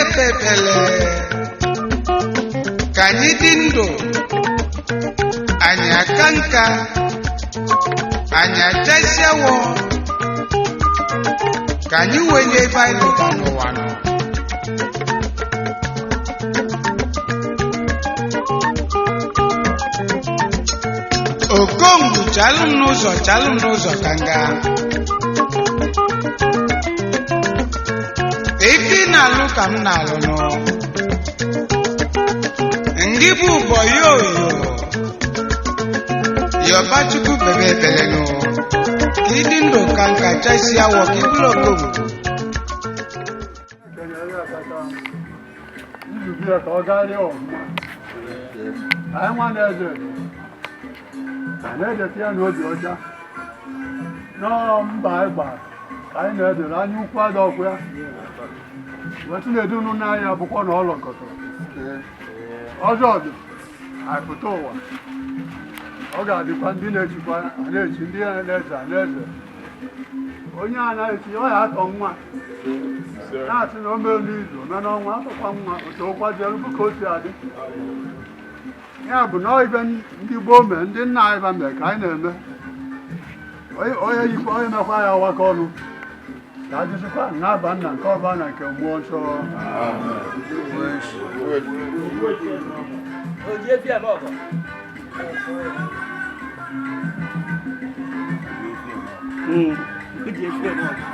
Na-ekpe ekpele ka anyị dị ndụ, anyị aka nka, anyị achasịawo, ka anyị welie ebe anyị lụga n'ụwa nọ. Okongwu, chalụ m n'ụzọ, chalụ m n'ụzọ ka nga ife ị na-alụ ka m na-alụ nụ. Ngị bụ ụbọyoyo yọba Chukwu, bebe ebele nụ ka ịdị ndụ ka nka chasi awọ ka ịbụrụ okongwu. Nzube ya ka ọ gaa ọfụma. Anyị nwa na-eze na-edeta ya n'obi ọcha nọọ mba anyị gbara ka anyị na-edere anya ukwu adọkwu ya wetụ na-edunu n'anya bụkwa na ọ lọkọtara ọzọ dị anyị pụta ụwa. Ọ ga-adịkwa ndị na-echikwa a na-echi, ndị na-eze a na-eze, onye a na-echi ọ ya atọ nwa na-asị na o mee n'izu ome n'ọnwa atọkwa nwa otu ụkwa jere bụ ka o si adị. Ya bụ na ibe ndị gboo mee, ndị nna anyị ba mee ka anyị na-eme. Onye yikwa onye mekwa ya ọgbakọ ọnụ ka ajụsịkwa na-aba nna nke ọba na nke mmụọ nsọ. Oji efi eme ọgọ. Oji efi eme ọgọ.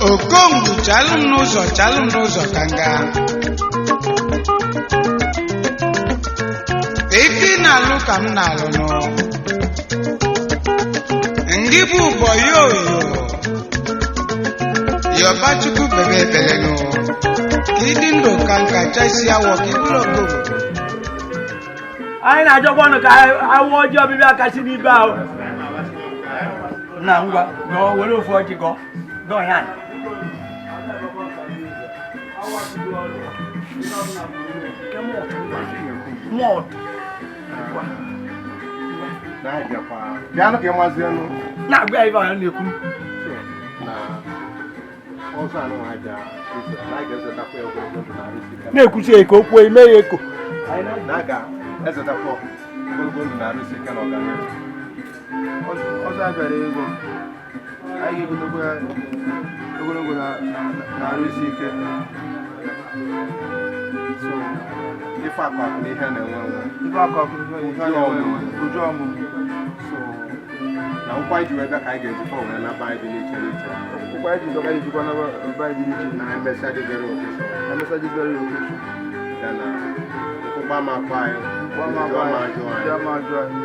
Okongwu, chalụ m n'ụzọ, chalụ m n'ụzọ ka nga ife ị na-alụ ka m na-alụ nụ. Ngị bụ ụbọyoyo yọba Chukwu, bebe ebele nụ ka ịdị ndụ ka nka chasi awọ ka ịbụrụ okongwu. Anyị na-achọkwa ọnụ ka awụ ọjị ọbịbịa kasị n'ibe ahụ. Na ngwa gọọ, were ofu ọjị gọọ gọọ ya. Mọt. Bịanụ ka ịmazienụ. Na-agwa ya ibe ahụ na-ekwu. Na ọzọ anụ aja na a ga-ezetakwa ya ogologo ndụ na arụ isi ike. Na-ekwuchi ya ka o kwuo ime ya eko. Na a ga-ezetakwa ogologo ndụ na arụ isi ike na ọganihu. Ọzọ a bịara ego, anyị ga-egotekwa ya ogologo na arụ isi ike. So ife akụ akụ na ihe na-enwe enwe. Ife akụ akụ na ihe na-enwe enwe, uju ọmụmụ. So na ụkwa iji wee bịa ka anyị ga-ejikwa wee naba anyị dị n'iche n'iche. Ụkwa anyị ji dọka ejikwa na be anyị dị n'iche. Na emesịa dị very occasion. Na message very occasion. Ya na ụkwa ma akpa anyị. Ụkwa ma njọ akpa ma anyị, ajụ njọ anyị. ma ajụ anyị.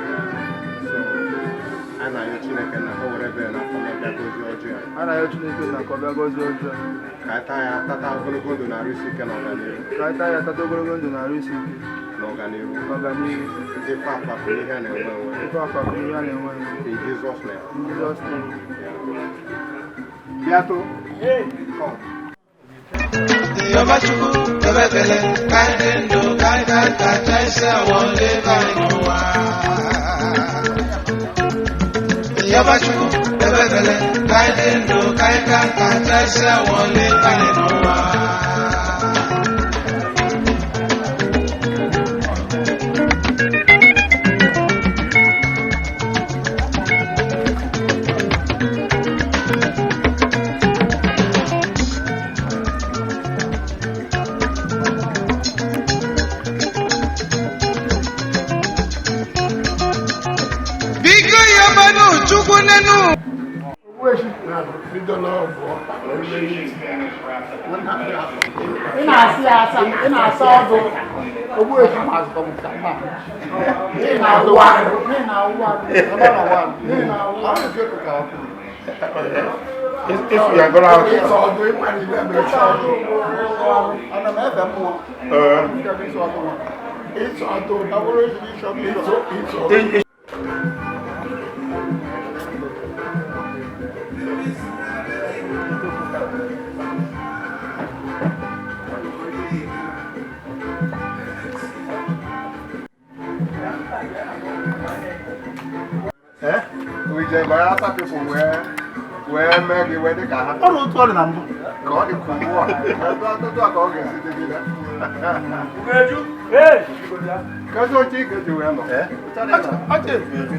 So a na-ayọ Chineke na o were ebere na afọ bịa gozie ọjị ya. A na-ayọ Chineke na ka ọ bịa gọzie ọjị a. Ka anyị taa ya tata ogologo ndụ na arụ isi ike na ọganihu. Ka anyị taa ya tata ogologo ndụ na arụ isi ike. Na ọganihu. Na ọganihu. Ndị ife akụ akụ na ihe a na-enwe enwe. Ife akụ akụ na ihe a na-enwe enwe. In Jesus' name. In Jesus' name. Bịatụ. Come. Yọba Chukwu, bebe ebele ka anyị dị ndụ ka anyị ka nka chasi awọ n'ebe anyị n'ụwa. Yọba Chukwu, bebe ebele ka anyị dị ndụ ka anyị ka nka chasi awọ n'ebe anyị n'ụwa. Biko yọbanụ Chukwu nenu. Bido n'ọbụ ọkpa wee ruo n'isi. Ị na-asị ya asa, ị na-asa ọdụ ogbuefi ma azụtọ m ka mma. Ị na-awụ arụ, ị na-awụ arụ, ebe ọ na-awụ arụ, ị na-awụ arụ. If you are gonna Ịsọ ọdụ ịmara ibe mere Ịsọ ọdụ, ana m efe mmụọ. Ịsọ ọdụ nwa. Ịsọ ọdụ. Ọ bụrụ ịsọ ịsọ ịsọ ọdụ. Bayelsa people wee mee gị wee dị ka ha. Ọrụ otu ọ dị na mbụ. Ka ọ dị ka ugbu a. Otu a ka ọ ga-esi dịgide. Kedu oche ị ga-eji wee nọ? Ọcha ezu ezu.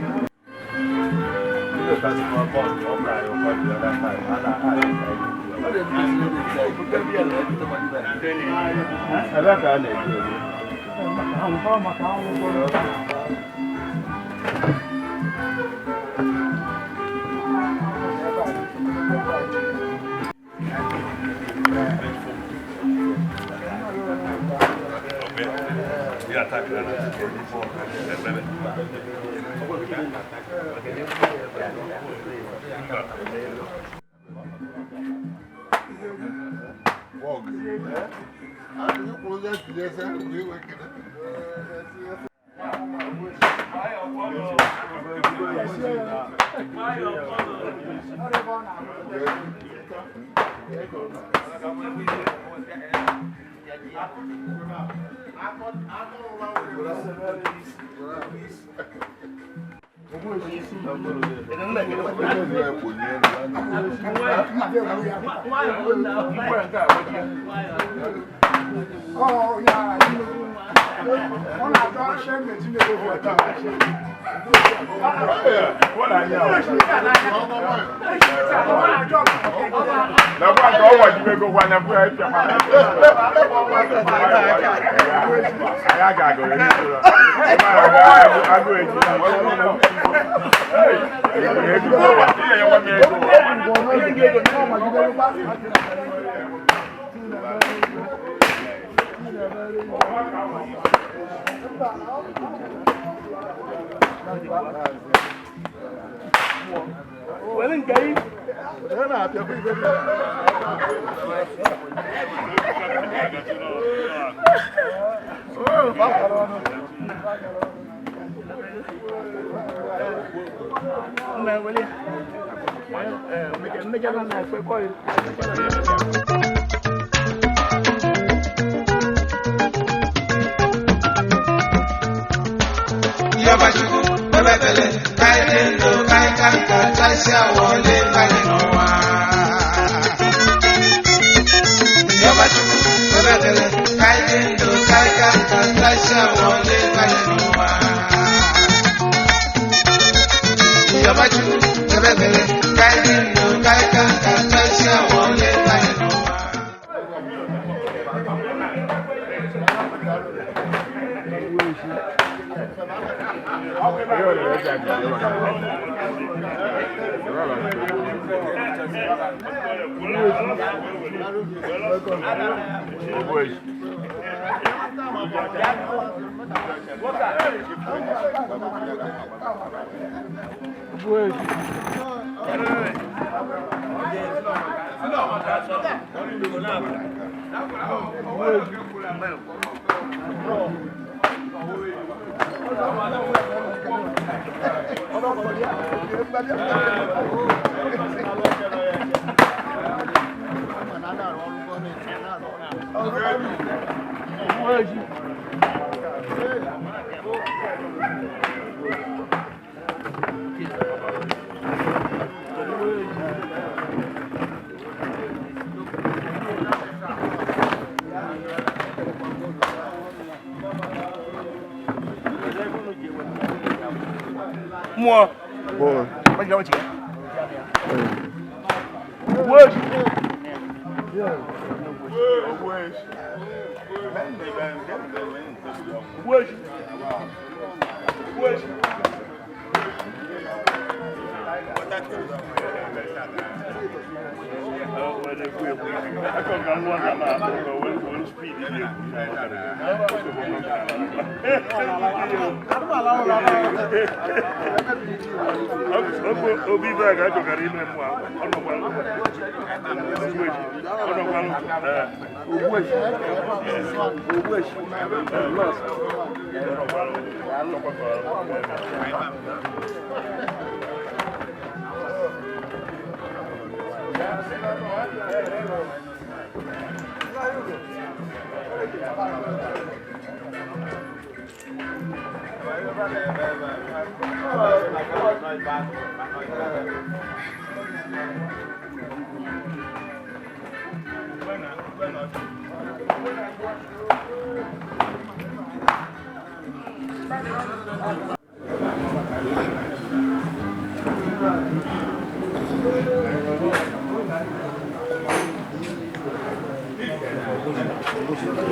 Yabachukwu bebebele ka anyị dị ndụ ka anyị ka nka chasịa wọle banye n'ụwa. Yabachukwu bebebele ka anyị dị ndụ ka anyị ka nka chasịa wọle banye n'ụwa. Yabachukwu bebebele ka anyị dị ndụ ka anyị ka nka chasịa wọle banye n'ụwa. Mmụọ. Obi bag achọkara ime mmụọ ọnọkwalụ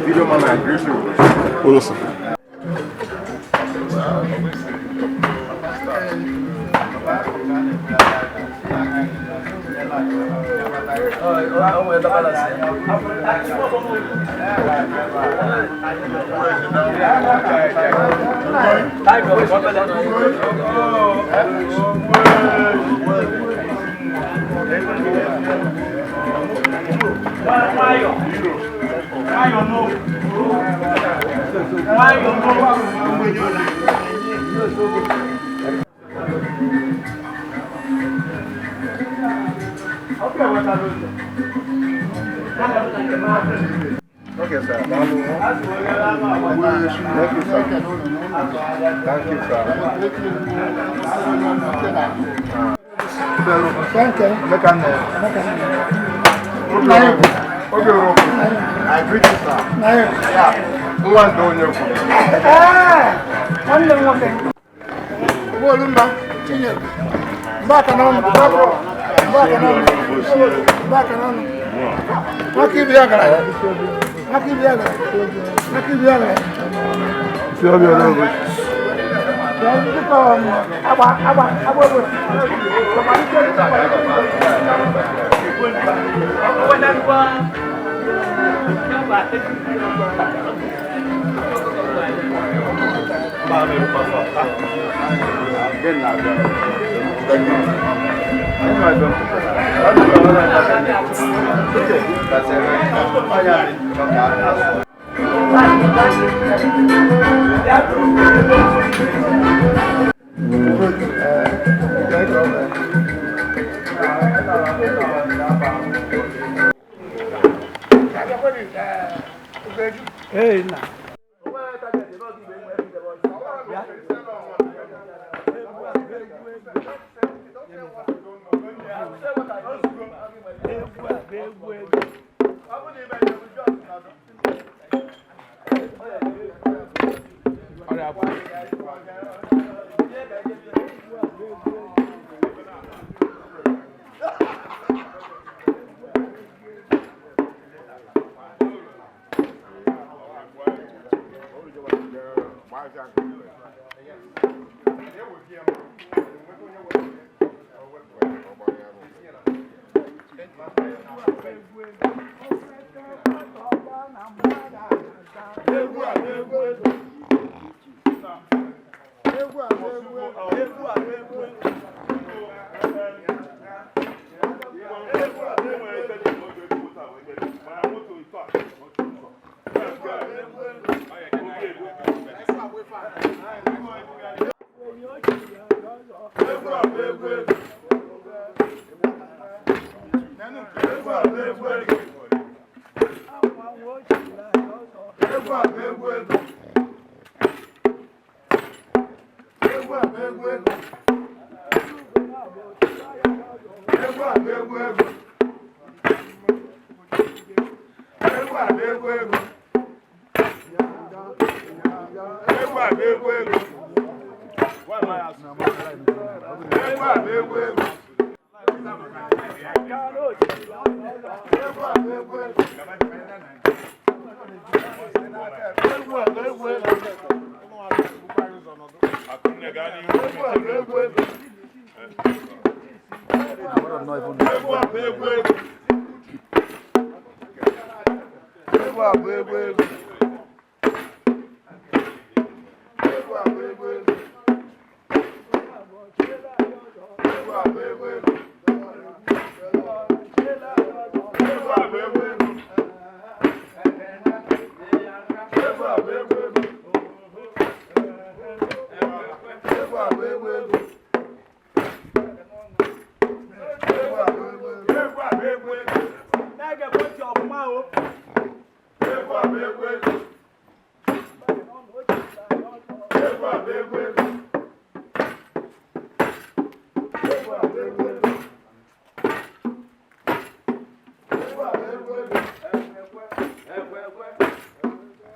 Video man, I agree with you. Okay, sir. Thank you, sir. Thank you, sir. Thank you. I greet you, sir. Yeah. Nwa ndo onye kwuru. Nwanne m nwoke. Ụgbọolumba Chinyere. Mgbe n'ọnụ. Mgbe n'ọnụ. Mgbe n'ọnụ. Nwaka ibe ya gara. Nwaka ibe ya gara. Nwaka ibe ya gara. Si ọbịa n'obodo. Agba agba agba egbe. Hey, nna. Na-ege ntị ọfụma o.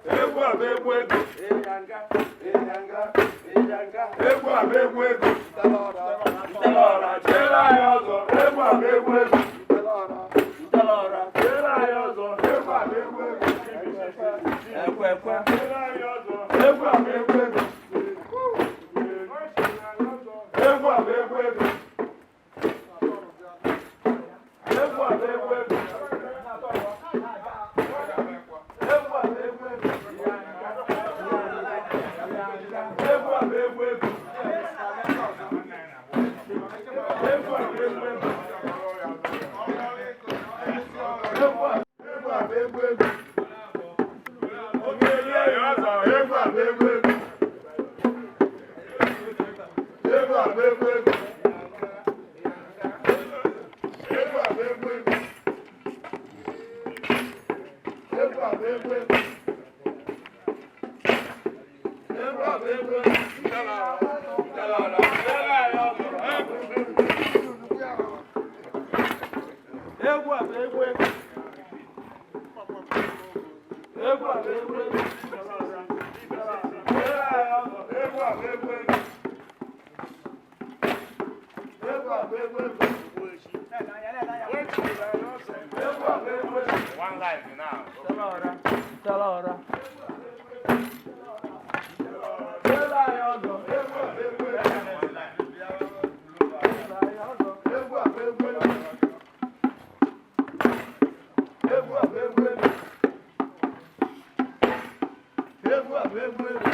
Egwu a bụ egwu ego. Egwu a bụ egwu ego. Chere anyị ọzọ. Egwu a bụ egwu ego. Chere anyị ọzọ. Egwu a bụ egwu ego. Chere anyị ọzọ. Egwu a bụ egwu ego. Egwu a bụ egwu ego. Egwu a bụ egwu ego. Egwu a bụ egwu ego. Egwu a bụ egwu ego. Egwu a bụ egwu ego. Egwu a bụ egwu ego. Egwu a bụ egwu ego. Egwu a bụ egwu ego. Egwu a bụ egwu ego. Egwu a bụ egwu ego. Egwu a bụ egwu ego. Egwu a bụ egwu ego. Egwu a bụ egwu ego. Egwu a bụ egwu ego. Egwu a bụ egwu ego. Egwu a bụ egwu ego. One life now. Egwu a bụ egwu ego. Egwu a bụ egwu ego. Egwu a bụ egwu ego. Egwu a bụ egwu ego. Egwu a bụ egwu ego.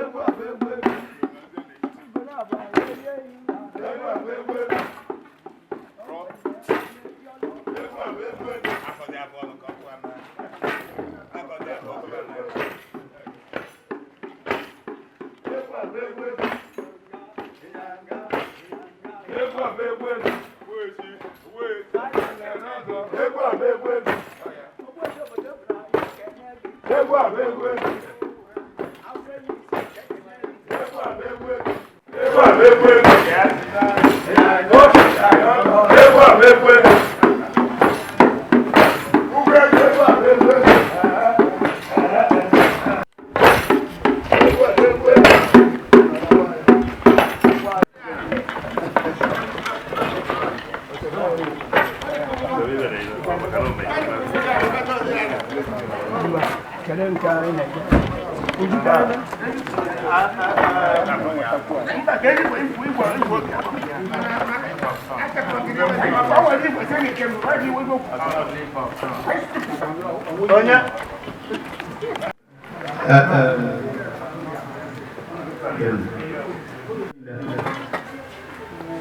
Egwu a bụ egwu ego. Egwu a bụ egwu ego. Egwu a bụ egwu ego. Egwu a bụ egwu ego. Egwu a bụ egwu ego. Egwu a bụ egwu ego. Egwu a bụ egwu ego. Egwu a bụ egwu ego. Egwu a bụ egwu ego. Egwu a bụ egwu ego.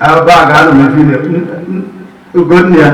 Ebe a ga-anọ mebi Ugonne ya.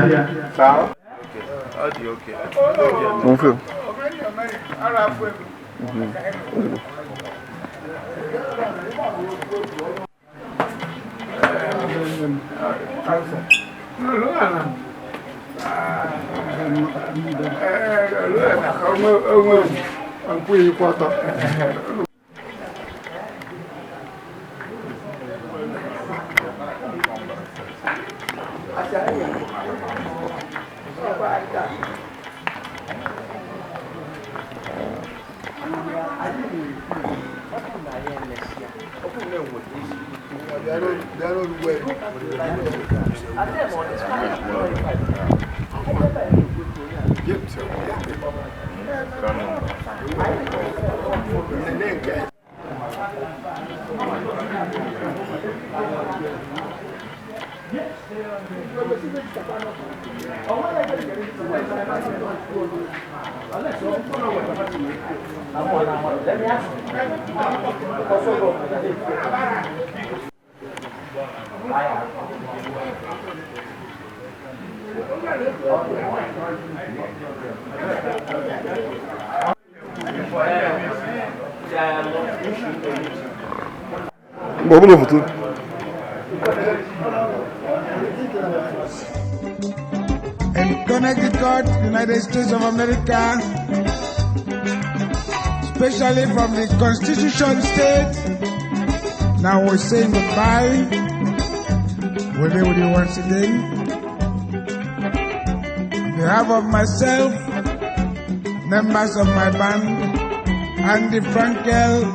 Mgbe ọbụla foto. In Connecticut, United States of America, especially from the Constitution State. Now we're saying goodbye. We'll be with you once again. Behalf of myself, members of my band, Andy Frankel,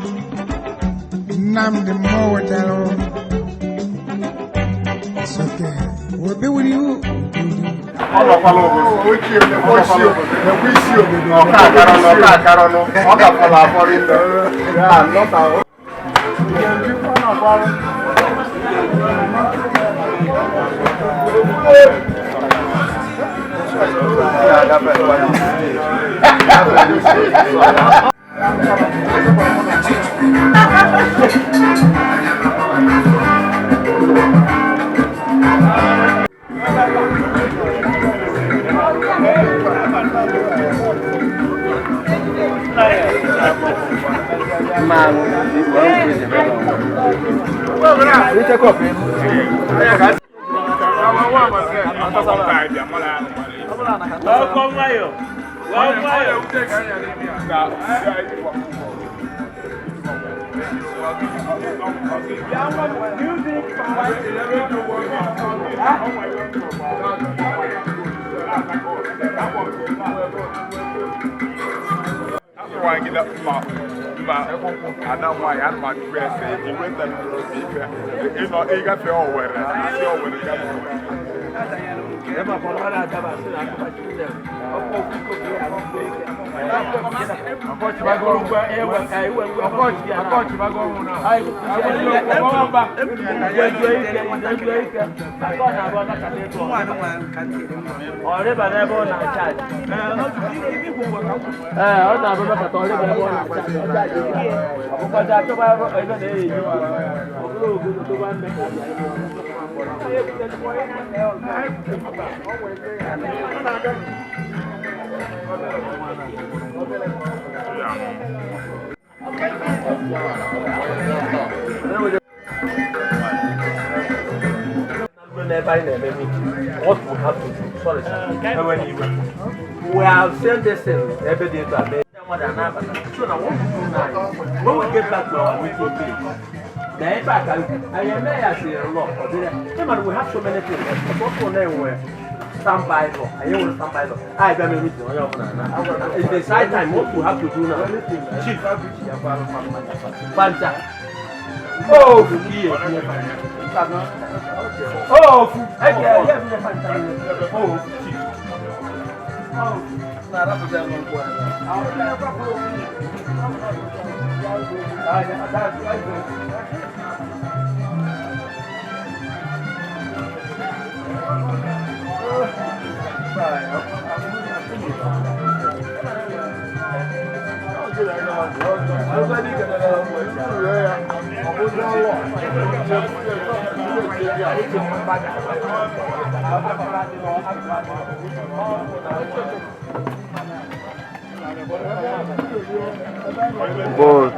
Nnamdi Mowetalo. It's okay. We'll be with you. Ọka akarọnụ, ọka akarọnụ, ọ gafọrọ afọ rinne. Ya, nnọta o. Ọkọ nwayọ, wọ́n nwayọ. Ada nwaanyị anụmanụ ese iweta ife ịnọ ịgafe Owere isi Owere gafee. Ọrịba n'ebe ọ na-achaji. Ee, ọ na-abụ mekata ọrịba ebe ọ na-achaji. Ọ chaji ike. Ọkụkọcha achọba ebe na-eyi eyi. Ọ bụrụ ogodo tụba mme ka abịa ebe ọ. N'ebe anyị na-eme meeting, what we have to do, sorry sir, ewe n'iwe. We have sent this in ebe dị etu a mee mmadụ a na-abata. So na what we do now is, when we get back to our meeting place, na ebe a ka anyị eme ya si law ọ dịrị ya. Ịma na we have so many things. Ọsọsọ na-enwe standby law. Anyị nwere standby law. Anyị bịa mee meeting onye ọbụla na. It's the side time what we have to do now. Chief, Banja. Oh, ihe etinye fancha. Oh, fu. Eke, ihe etinye fancha. Oh, chief. Boy,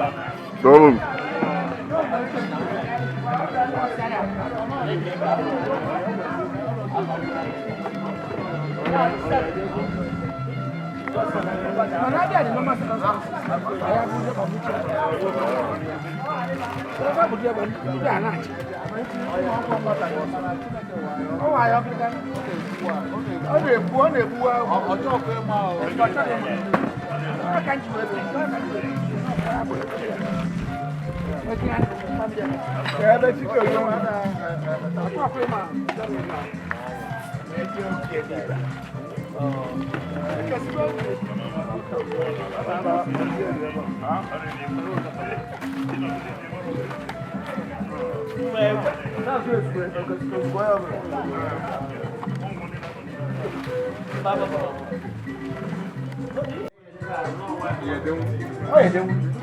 daalụ. Thank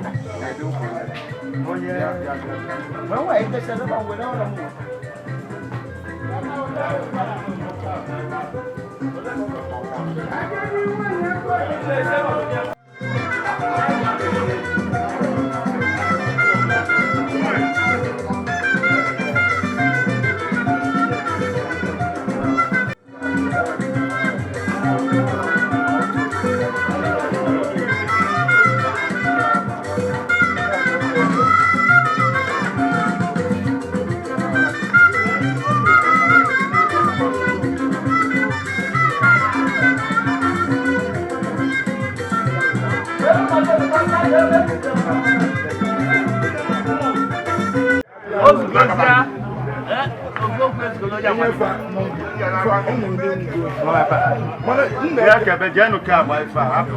Ya kebe jenu ka agba ife a hapụ.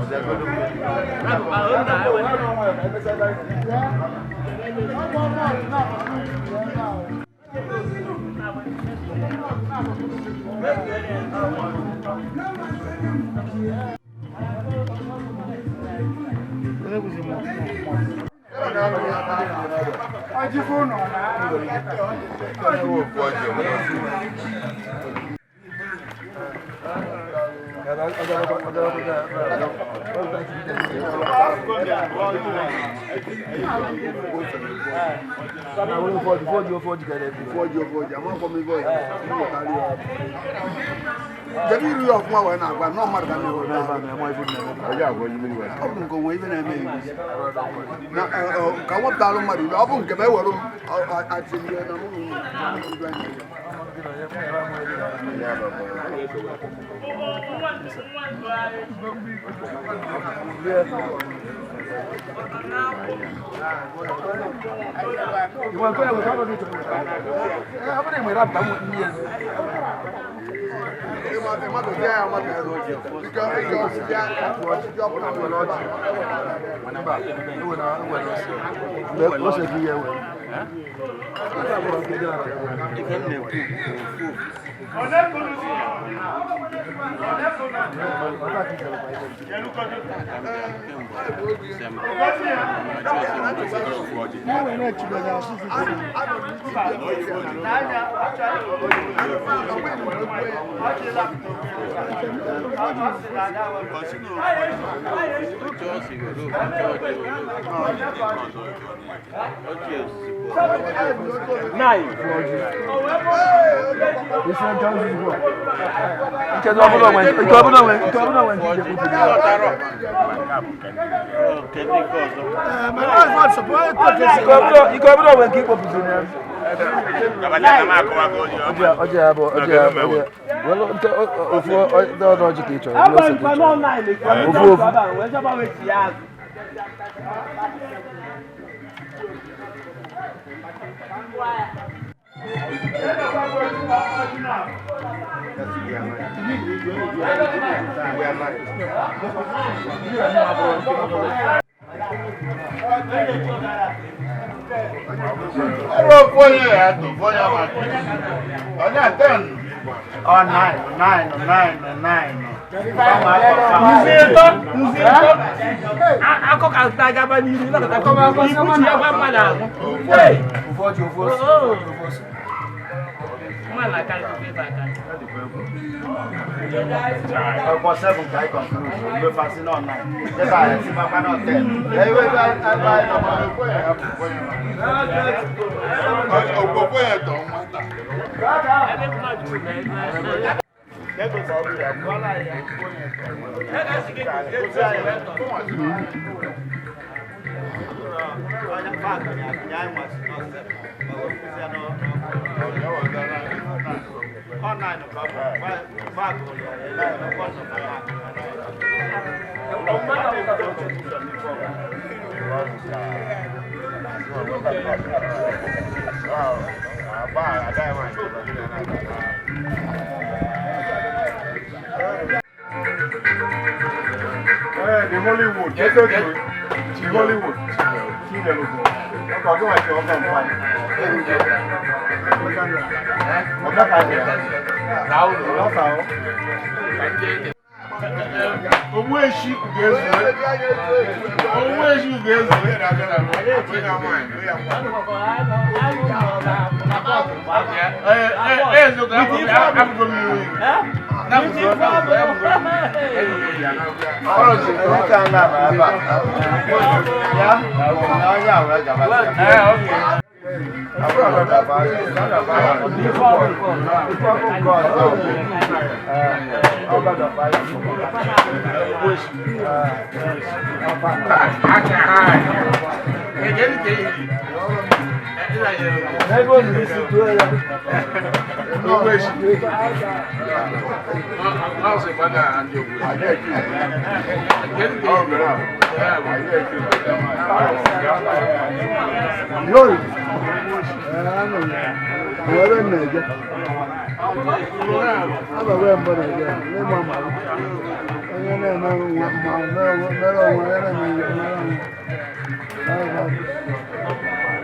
Kedu iru ya ọfụma wee na-agwa nọọ mmadụ ka na-ewe ọ bụ nke onwe ibe na-eme iwu Na, ka nwepụtalụ mmadụ ilu ọ bụ nke m ewere m atinye na mụ Ọrụ ofu onye ya atụ ofu onye ama atụ. Onye ten. Ọ nine nine nine nine. Ọkọ seven ka anyị conclude, mgbe fasi nọ nine. Ebe a esi makwa nọ ten. Ebe ebe ebe anyị nọ. Ofu onye tọ nwata. The Hollywood. The Hollywood. Ọkọ̀ ọdún àti ọkọ̀ nǹkan. Ọ̀gá kan jẹ́. Ọ̀gá kan. Owó èṣì ga-ezu. Owó èṣì ga-ezu. Eziokwu, abụgo m iwu.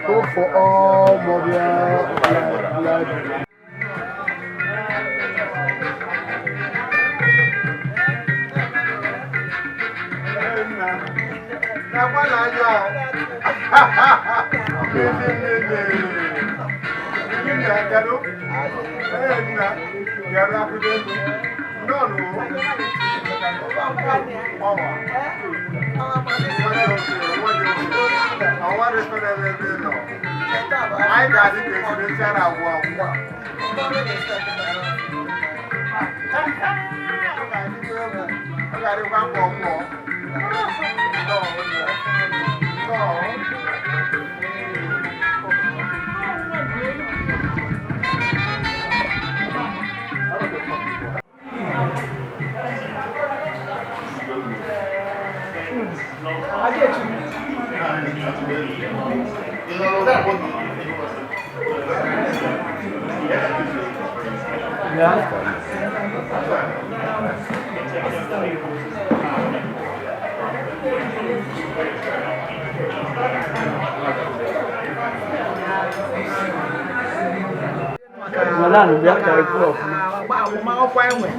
Go for all mobile library. Anyị ga-adị ka esimesi a na-agwụ agwụ. Ọ ga-adịkwa mkpọ mkpọ. Agbamakwụkwọ anyị nwe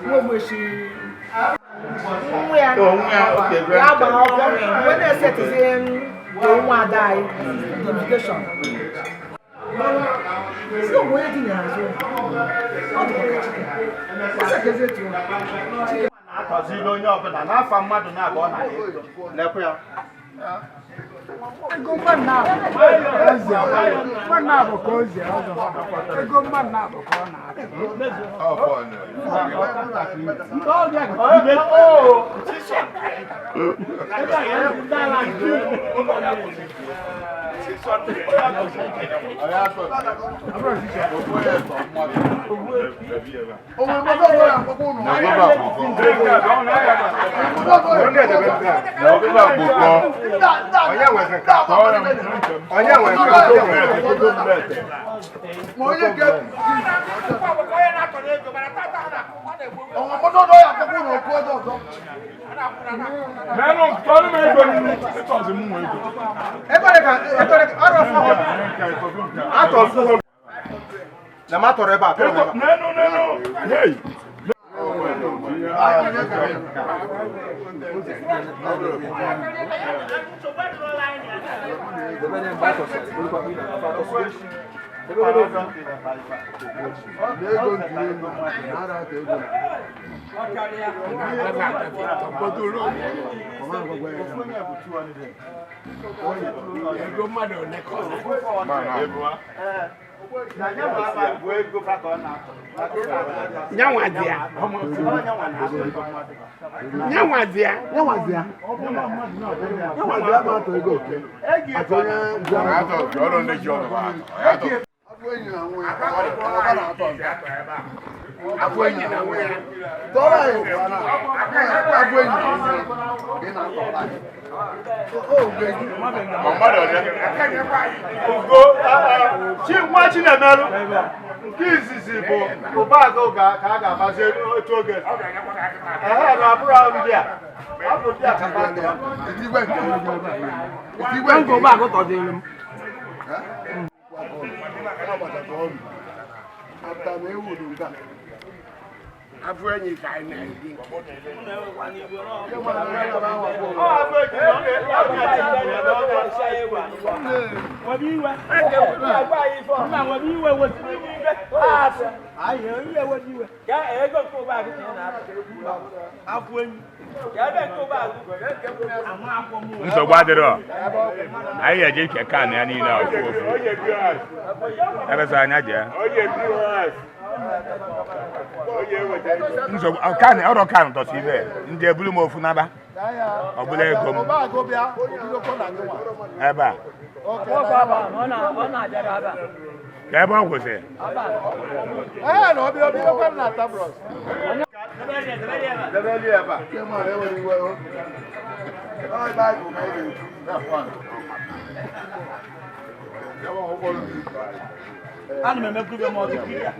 nwa Ogbueshi nwa ya ya gbara akwụkwọ mgbe na-esetizi nwa ada anyị the invitation mana si onwe onye tinyere azụ ọ dịkwa ka Chike ọ sị ka ezi etu Chike na-atọzila onye ọbụla n'afọ mmadụ na-abụọ ọ na-ego lekwa ya. Ego mmadụ na-abụ ka o zi ọzọ. Ego mmadụ na-abụ ka ọ na-atụ. Na m atọrọ ebe a tọrọ ebe a. Nyanwa dị ya. Nyanwa dị ya. Nyanwa dị ya. Nyanwa dị ya ma atọ ego oke. Atọ onye ji ahụ. Afọ enyi na nwa ya. Ọ na-atọ nke. Afọ enyi na nwa ya. Tọrọ anyị ụwa na. Afọ enyi na nwa ya. Ị na-atọ anyị. Ugo chi nwa Chinemeru nke izizi bụ ụbaagụ ka a ga-agbazi otu oge ehe na abụrụ ndị a ọ bụ ndị a ka Nke ụgbọakụ tọdịrị m. Afọ enyi ka anyị na-eri. Nsogbu adịrọ. Anyị ga-eje ike kan ya niile ofu ofu. Ebesa anya jee. Nsogbu kan ọrọ kan tọsi ibe. Ndị ebulu m ofu naba. Ọ bụla ego m. Ebe a. Ka ebe ọ kwụsịrị. Ana m emekwu ibe m ọdụ kiri a.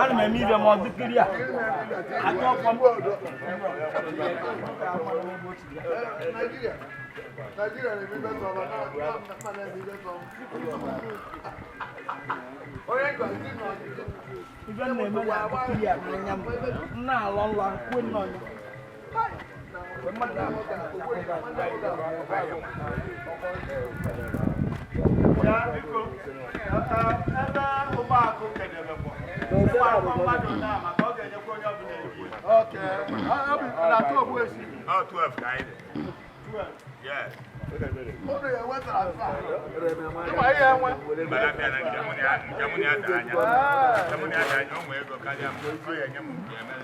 Ana m eme ibe m ọdụ kiri a. Achọ ọkwa m. Ibe m na-eme na adị kiri a n'anya m. M na-alọ nlọ kwue nnọọ ya. Ebe ụgbọakụ kedebekwa ụgbọakụ mmadụ na maka ọ ga-enyekwa onye ọbụla ego. Ọ 12 ka anyị dị. Yes. Mbara bịa na nke mụ na ya nke mụ na ya dị anya. Nke mụ na ya dị anya, o nwee ego karịa m. Ọ ya enye m nke emere.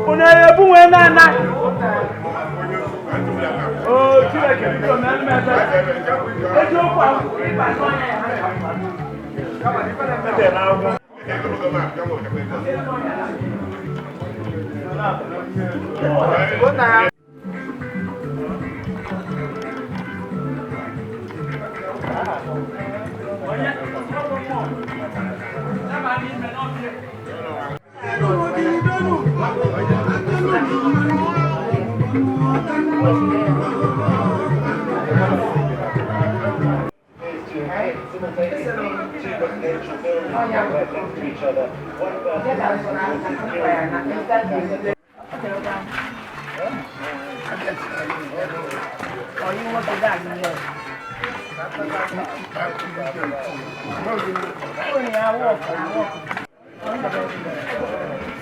Unu ebu nwee na-ana. O Chineke biko mee m ebere. Eziokwu ahụ ịba n'ọnya ya.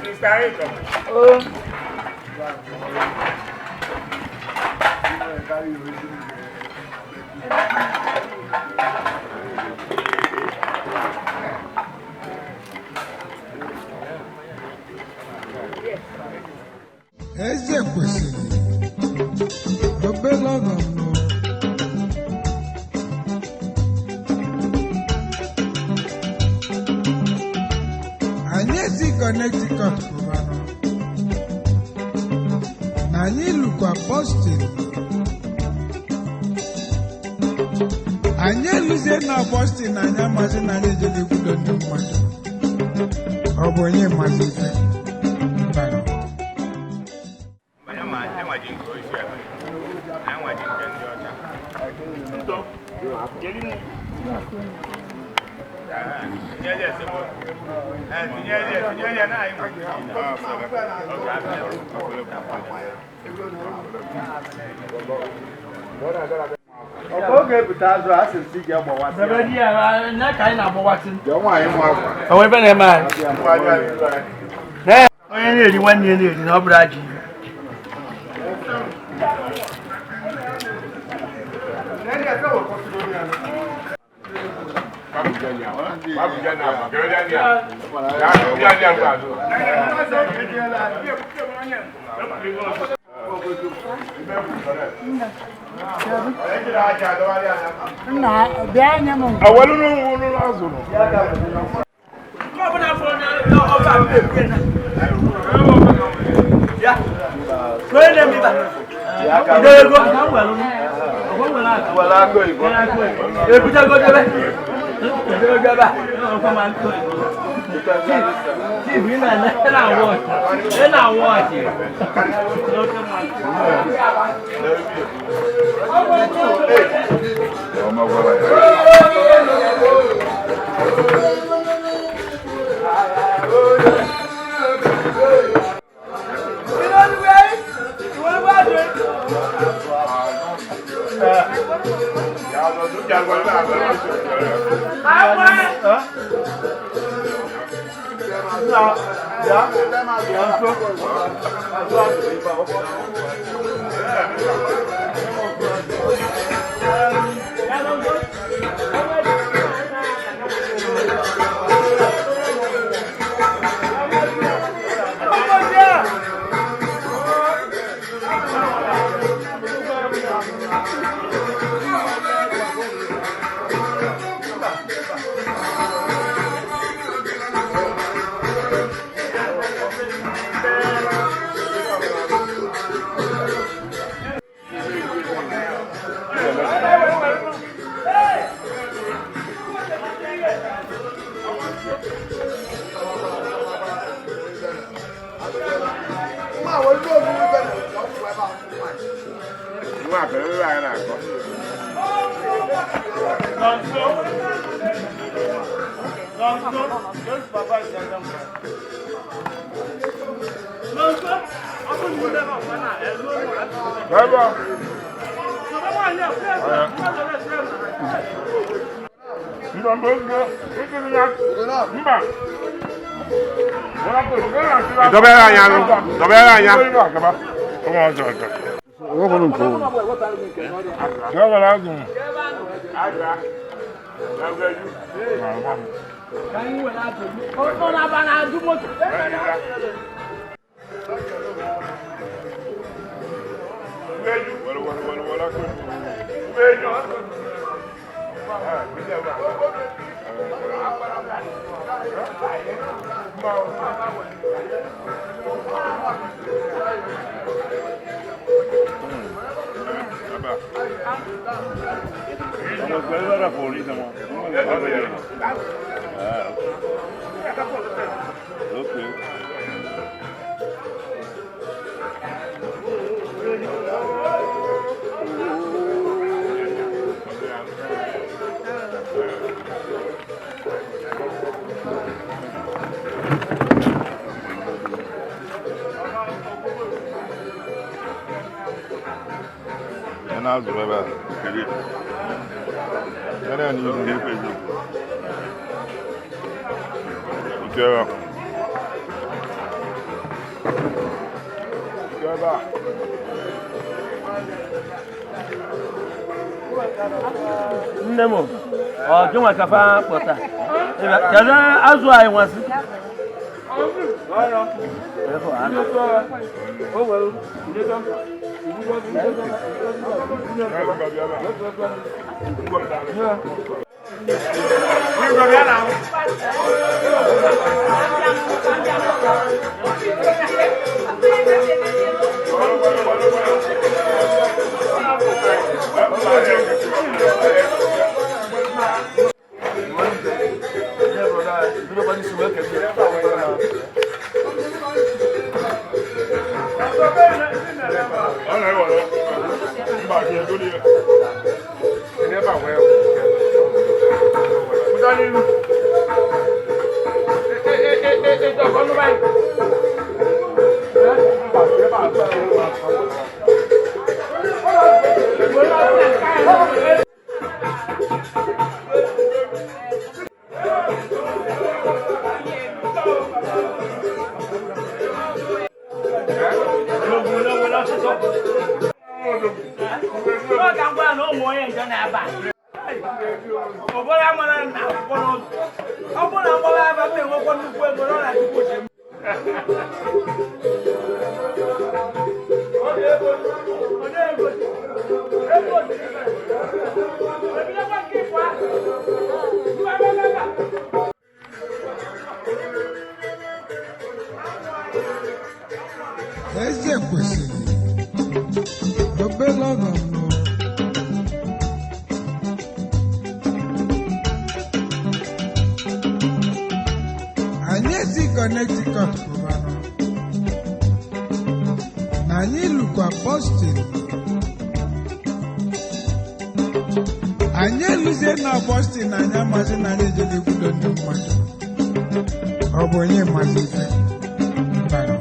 Sister Ego. Eze kwesịrị obere ọgọ m nọ. Anyị esi Connecticut pụbanụ na anyị lukwa Boston. Anyị eluzie na Boston anyị amazi na anyị ejego ekwudo ndị mmadụ. Ọ bụ onye mazi ife mbanụ. Oge ebute azụ a sị si gị agbawasị. Bebe di ya, na ka anyị na-agbawasị. Nwaanyị nwa akwa. O ebe na-eme anyị. Onye na-eri nwanne ya na-eri na ọ bụrụ ajọ ihe. Nna, bịa nye m nke. Dọbere anya nụ, dọbere anya. Nne m, ọ gị nwa ka fa kpọta. Kedu azụ anyị nwasị? Mba, mara na akwụkwọ n'ụlọ. Ọ bụrụ na mgbawa aba m enwekwa nnukwu ego na ọ na-achụkwu oche m. Eze kwesịrị obere ọgọ nọ. Anyị esi Connecticut pụbanụ na anyị lukwa Boston. Anyị eluzie na Boston na anyị amazi na anyị ejego ekwudo ndị mmadụ. Ọ bụ onye mazi ife mbanụ.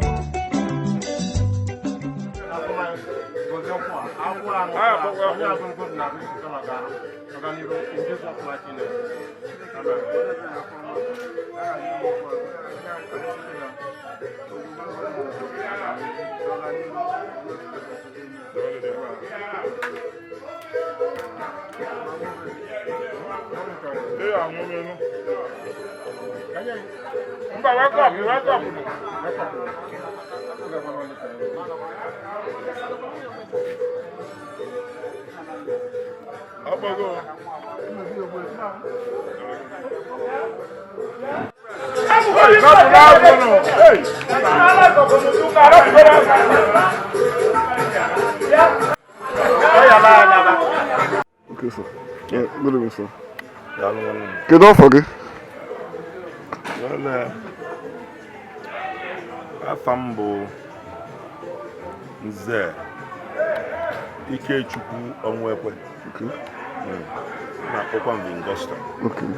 Mba, wake up, wake up. Ọgbọgọ. Okay, sir. Yeah, good evening, sir. Kedu afọ gị? Well, afa m bụ Nze Ikechukwu Onwekwe. Na-akpọkwa m Vingosta. Okay.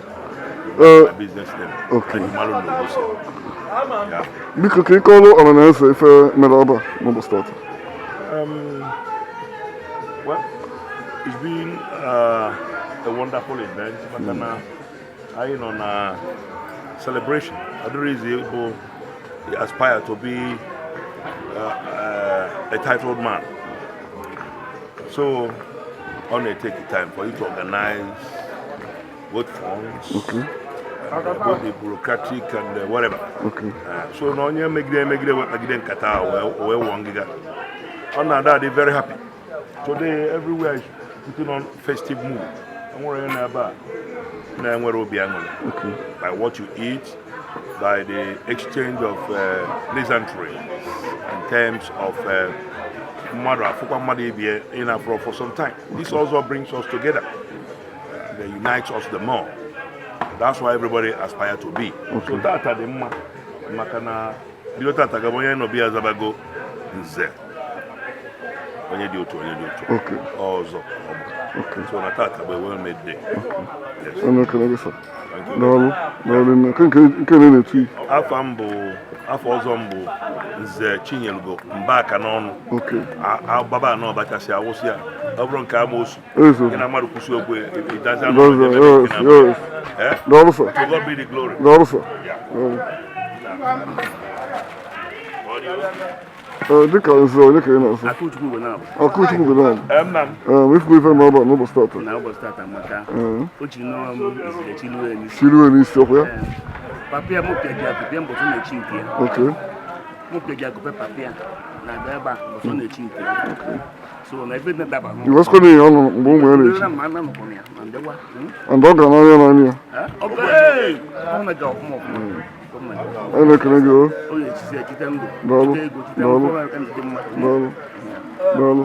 My business name. Okay. Eji malụ m n'Obosi. Yeah. Biko ka ị kọọrọ ọha na eze ife mere ọba n'ụbọchị tata. Well, it's been a wonderful event. Maka na anyị nọ na celebration. Adịrịzi bụ aspire to be a titled man. So, ọ na-take time for you to organize both funds, both the bureaucratic and whatever. Okay. So na onye megide emegide wee kpagide nkata a wee wụọ ngịga, ọ na-ada adị very happy. Today everywhere is putting on festive mood. Enwere onye na-ebe a na-enwere obi aṅụrị by what you eat, by the exchange of pleasantries in terms of mmadụ afụkwa mmadụ ibie in afro for some time. This also brings us together. They unites us the more. That's why everybody aspire to be. So tata dị mma maka na bido tata gaba onye nọ biya azabago nze onye dị otu onye dị otu Okay. ọzọ ọ bụ. So na tata bụ a well made day. Yes. Ọnụ ekele gị, sir. Thank you. Daalụ, daalụ nne. Nke na na-etu yi. Afọ m bụ afọ ọzọ m bụ Nze Chinyelugo Mbaka n'ọnụ. Okay. Agbaba anọ ọbachasị awụsị ya ọ bụrụ nke amoosu Ezo. gị na mmadụ kwụsị okwu ịdazi anụ Daalụ, ebe yes, nke na- yes. Eh? Daalụ, sir. To God be the glory. Daalụ, sir. Yeah. Daalụ. Ee, dịka nze onye ka ị na-asụ? Akụchukwu bụ na-abụ. Akụchukwu bụ na-abụ. Em, nna m. Ee, ifugo ife mere ọba n'ụbọchị tata. Na ụbọchị tata maka Ee. o jiri n'ọnwa m izire chiluo ya n'isi. Chiruo n'isi ọkwa ya? Papa ya mụ pịaji akụpe mbọchị ọ na-echi nke ya. Okay. Mụ pịaji akụpe papa ya na-abịa ebe a mbọchị ọ na-echi nke ya. So na ebe na-adaba I wesịkwa n'ihi ọ nọ mgbe ụmụ ya na-echi. Ma na nọkwa m ya ma mbịakwa. And ọ gara n'anya n'anya ya. Ọ ga ee! Ọ na-aga ọfụma ọfụma. Ọ na-aga ọfụma. Anyị na-ekele gị o. Ọ ga-echizi ya chite ndụ. Daalụ. Chite ego, chite Daalụ. mkpụrụ aka ndị mmadụ. Daalụ. Daalụ.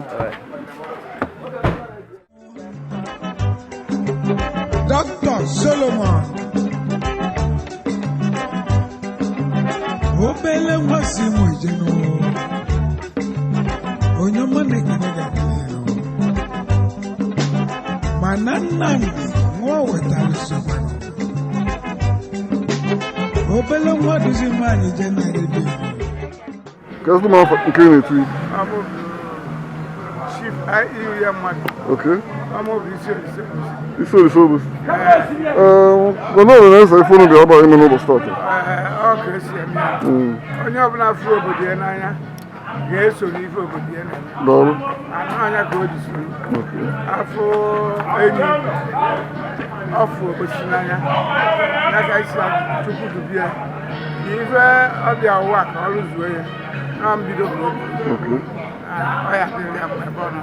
Dr. Solomon obele nwa si mụ ejenu onye ọma na-ekene ga-adị n'ihu mana Nnamdi nwa wetara nsogbu obele nwa duzi nwaanyị je na redio. Ka ezigbo m afọ nke ị na-etu yi. Chief IEU ya mmadụ. Okay. Ọmụ bụ isi olise. Isi olise obosi. Ee, gwana ọha na eze ife unu bịara ọba ime n'ụbọchị tata. Ee, ọ ka esi eme ya. Onye ọbụla fụrụ obodo ya n'anya Ga-eso n'ife obodo ya na-eme. Daalụ. Anụ anya ka o ji soro. Okay. Afọ enyi ọfụ obosi n'anya ya ka isi Chukwu dubie ka ife ọbịa ụwa ka ọ rụzuo ya na mbido bụ obi. Okay. Ọ ya dịrị ya mma ebe ọ nọ.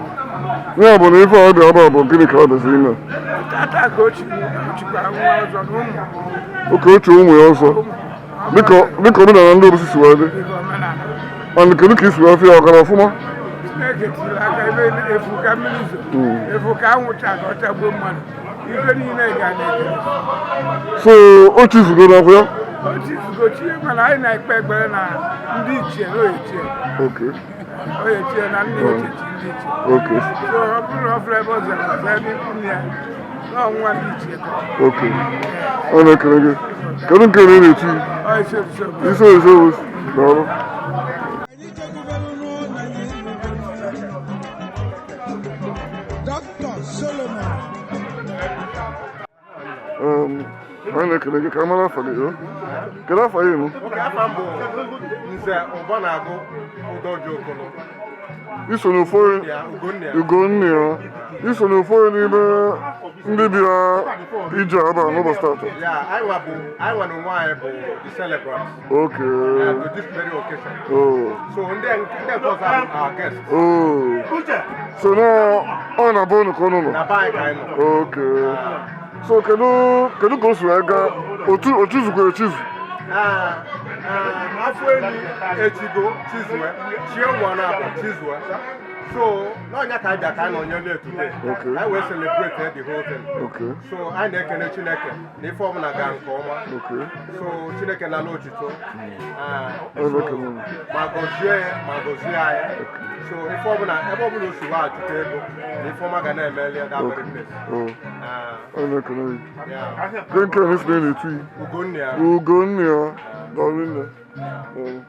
Ya bụ na ife ọ bịa ebe a bụ gịnị ka ọ bịazi ime? Tata ka o chikwara nwa ọzọ na ụmụ. Oke oche ụmụ ya ọzọ. Dịka omenala ndị Obosi si wee dị. Dịka omenala. And kedu ka isi wee fụ ya, ọ gara ọfụma? Chineke tiri aka ebe efu ka mmiri zo, efu ka anwụcha ka ọ chagbuo mmadụ, ife niile ga na-eke. So o chizugo n'ọkụ ya? O chizugo chie, mana anyị na-ekpe ekpere na ndị ichie na oyechie. Oyechie na nne echichi ndị ichie. So ọ bụrụ na ọ fụrụ ebe ọ zara ọzọ ebe ikwu nne ya na ọnwụnwa ndị ichie ka ọ. Okay. Ọ na-ekele gị. Kedu nke na ị na-eti? Ọ isi obiso. Isi obiso Obosi. Daalụ. Dr. Solomon. Anyị na-ekele gị ka a mara afa gị. O? Kedu afa gị nụ? Okay, afa m bụ Nze Ụbanagụ Udoji Okolo. Iso n'ofu onye Ya, Ugonna ya. Ugonna ya. Iso n'ofu onye n'ime ndị bịa ije ebe a n'ụbọchị tata. Ya, anyị nwa na onwe anyị bụ the celebrants. To this very occasion. Oh. So ndị nke ọzọ are our guests. Oh. So now ọ na-abụ unu ka unu nọ? Na be anyị ka anyị nọ. Okay. So kedu ka o si wee gaa? Otu ochizukwara echizu? Ah, ah, afọ enyi echigo chizue chie nwa na abụ chizue, so n'ọnya ka anyị bịa ka anyị nọ nyere today. Anyị wee celebrate the whole thing. So anyị na-ekene Chineke na ife ọbụla gaa nke ọma. So Chineke nala otito. Ah, Ọ so, na-ekele unu. Ma gọzie ya ma gọzie anyị. So ife ọbụla ebe ọbụla o si weghachite ego na ife ọma ga na-emeli ya that very place. Oh. Ah, Ọ na-ekele gị. Yeah. Kedu nke na esi na ị na-etu yi? Ugonna ya. Ugonna ya. Daalụ nne. Daalụ.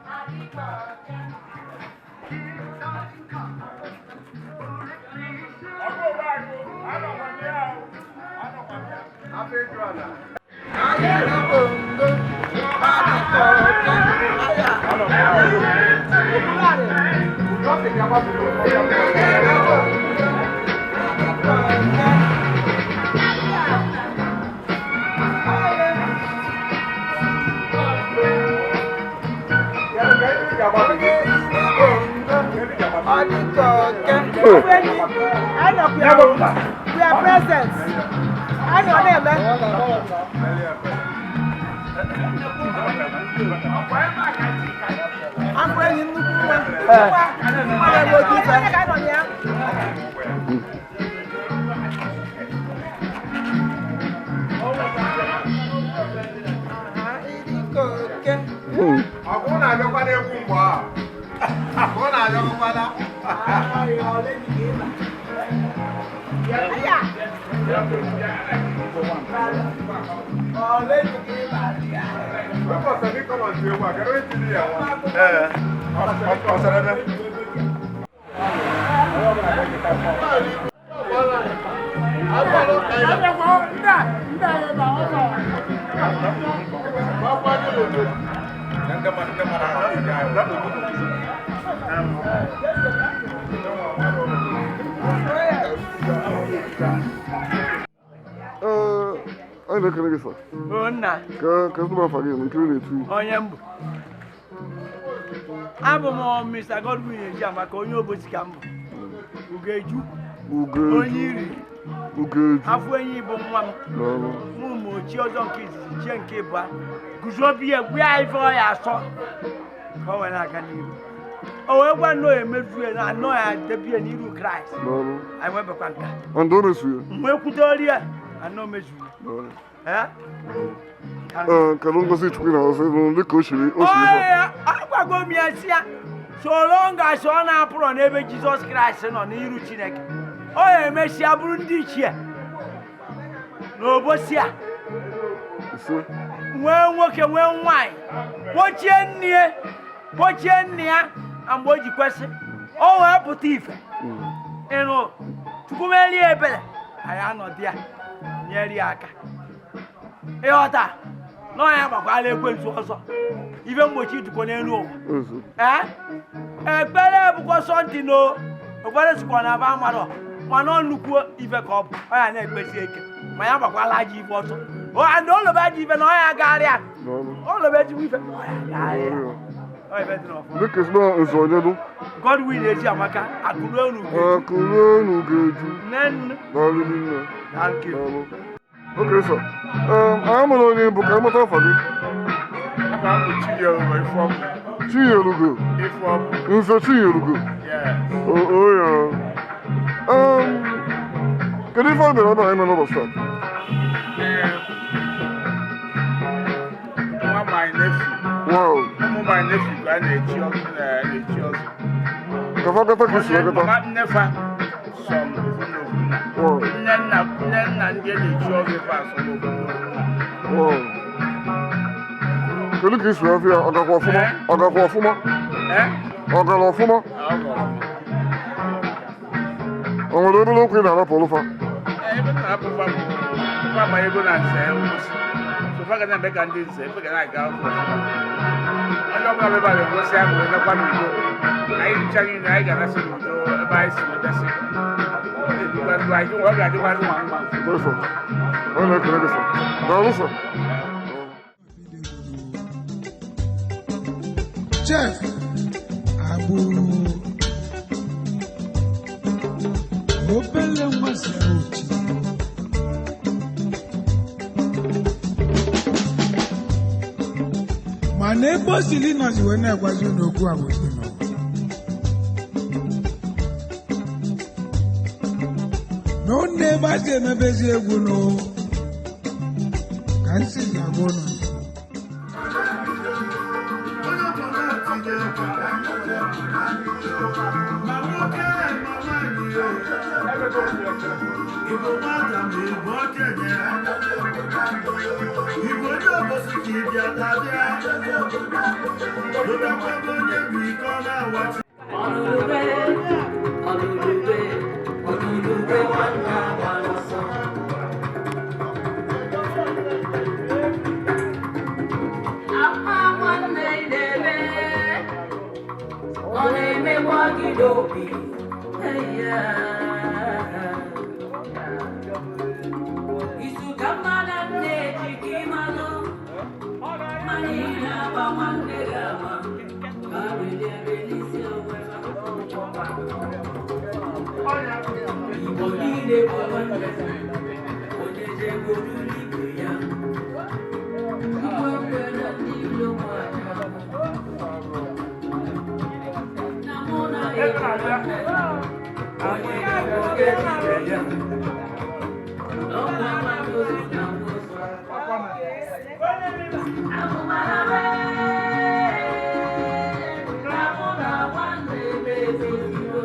We are present. Anyị nọ na-eme. Afọ enyi nnukwu nwa. Nwa na-eme otu ife. Ọ bụrụ na abịakwa n'egwu mgbe ahụ, ọ bụrụ na abịakwana. Ee, anyị na-ekele gị, sir. O nna. Ka ezigbo afa gị nke ị na-etu yi? Onye mbụ. Abụ m Mr. Godwin Ejiamaka, onye Obosi ka m bụ. Ugeju. Ugeju. Onye iri. Ugeju. Afọ enyi bụ nwa m. Daalụ. Mụ ma ochie ọzọ nke izizi chie nke ịbụa. Guzobi ya gwa ya ife ọ ya asọ. Ka o wee na-aga n'iru. O wee gwa nnọọ emezu ya na anọ ya debie n'iru Kraịst. Daalụ. Anyị nwebekwa nka. And o mezu ya? Mgbe kwutere ya, anọ mezuru. Daalụ. Eh? Ee, kedu ngozi Chukwu na-asị nụ dịka o siri Onye agwago m ya si ya so long as ọ na-apụrọ n'ebe Jizọs Kraịst nọ n'iru Chineke, ọ ya emesịa bụrụ ndị ichie n'Obosi a. Ise. Nwee nwoke, nwee nwaanyị, kpochie nne ya, kpochie nne ya na mgbe o ji kwesị o wee pụta ife ịnụ Chukwu merie ebere, anyị anọdụ ya nyere ya aka ịghọta na ọ ya gbakwala ekwensu ọsọ ife mgbochi dịkwa n'elu ụwa. Ezu. Ee, Ekpere bụkwa sọntị no ụfọdụ sikwa na aba amarọ, mana ọ nnukwu ife ka ọ bụ ọ ya na-ekpesi ike ma ya gbakwala ajọ ife ọsọ. And olobe ajọ ife na ọ ya gagharịa olobe ezigbo ife ọ ya gagharịa. Ọ ife dị n'ọfọ. Dịka esi na nze onye dụ. Godwin Eziamaka, Akụruonu. Akụruonu ga-eju. Nne. Daalụ nne. Thank you. Daalụ. Okay, sir. Anyị mara onye bụ ka anyị mata afa gị. Afa m bụ Chinyelugo Ifeọmụ. Chinyelugo. Ifeọmụ. Nze Chinyelugo. Yes. O ya. Kedu ife ọ bịara ebe anyị mere n'ụbọchị taa? Nwa my nephew. Wow. Ụmụ my nephew ka a na-echi ọzọ na-echi ọzọ. Kafa kata ka isi kata. Mama nnefa sọ m ofu na ofu nna. Wow. Nne nna nne nna ndị a na-echi ọzọ ife asọ m ofu na ofu nna. Wow. Kedu ka isi afọ ya? Ọ gakwa ọfụma? Ọ gakwa ọfụma? Eh? Ọ gara ọfụma? Ọ gọrọ. O nwere obere okwu ị na-arapụ ọlụfa? Ebe m na-apụkwa bụ fa abanyego na nze ngwụsị. So fa ga na-eme ka ndị nze efe ga na-aga ọfụma. Onye ọbụla ebe a ga-enwesị aṅụrị nakwa n'udo. Anyị richa niile anyị ga-anasị n'udo ebe anyị si wee bịasị. Ebikwa ndụ anyị ọ ga-adịkwa nwa mma. Yes, sir. Anyị na-ekele gị, sir. Daalụ, sir. Chef Abu obele nwa si ochi mana ebe o siri nọzi wee na-agwazi unu okwu a bụ si nọ na unu ebe a si emebezi egwu nụ ka nsi ji agwa unu. Igbo nwata ma Igbo okenye, Igbo onye obosi ka ịbịa tabịa, lụtakwago onye bụ ike ọ na-awachi. Ọlụlube, ọlụlube, ọlụlube nwanne agba n'ọsọ. Akwa nwanne ị na-eme, ọ na-emekwa gị n'obi. Eya. Izu ka mmadụ na-eji ka ịmalụ, mana ị na-agba nwanne gị ama, ka welie n'isi onwe ha. Igbo niile bụ nwanne, onye jegoro ibe ya. Igbo kwere ndị iro nwanyị ahụ. Na mụ na ya bụ nwanne, onye ga-abụ ibe ya. N'ọkwa mmadụ ozu na nwozu. Ahụmahụ na mụ na nwanne m emezigo.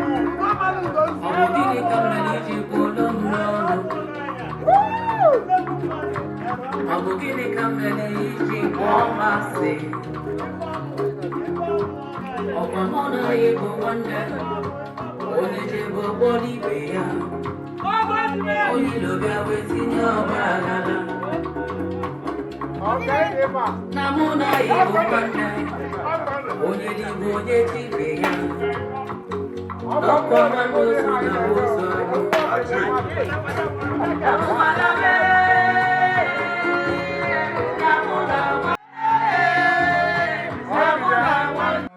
Ọ bụ gịnị ka m mere iji kwuo m n'ọnụ? Ọ bụ gịnị ka m mere iji kpọọ m asị? Ọkwa mụ na ya bụ nwanne, onye jebe ọgbọ n'ibe ya. Onye ilo bịa wee tinye ọgba aghara. Na mụ na ya bụ nwanne, onye n'igwe onye tibe ya. Ọkwa nwanne ozu na ozu anyị. Amụmala mee, na mụ na nwa- na mụ na nwanne.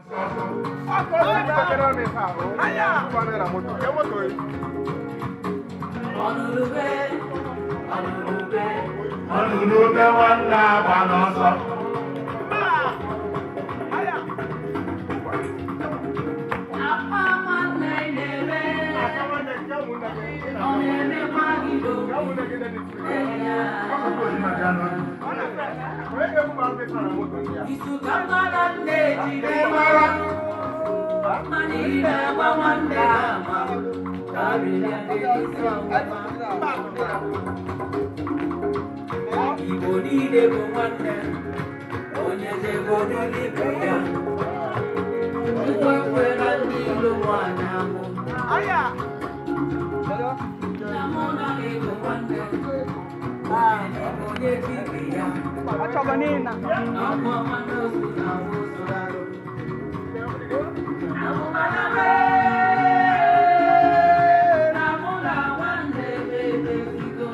Ọnụrụbe, ọnụrụbe, Ọnụrụbe nwanne agba n'ọsọ. Akwa nwanne na-eme, ọ na-emekwa gị n'obi, enyi ya. Izu ka mmadụ na-ejide mara, mana ị na-agba nwanne gị ama, karịrịa n'etiti ọnwụnwa. Igbo niile bụ nwanne, onye jegodo n'ibe ya. Chukwu ekwela ndị iro nwanyị ahụ. Na mụ na gị bụ nwanne, onye n'igwe onye jibe ya. Ọkwa nwanne ozu na ozu arụ. Amụma mee, na mụ na nwanne m emezigo.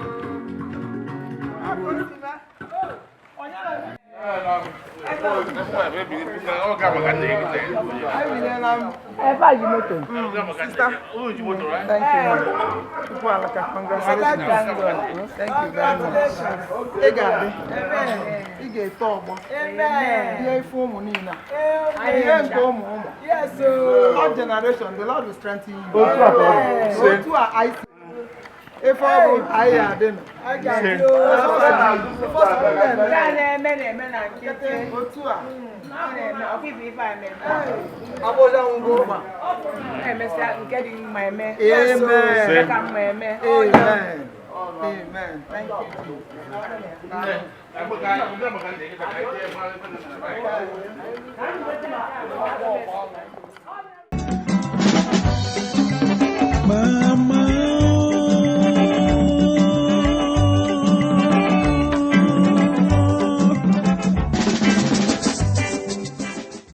Ebe a ji moto. Sister, thank you. Chukwu alaka, congratulations. Thank you very much. Ị ga-adị. Ị ga-eto ọgbọ. Ihe ife ụmụ niile a. Ihe nke ụmụ ụmụ. All generation, the Lord will strengthen you. Otu a ka ọ dị. Otu a anyị si. Ife ọ bụ anyị adị nọ. Otu a. Abụja ngwo. Amen. Amen. Amen. Thank you. Jesus.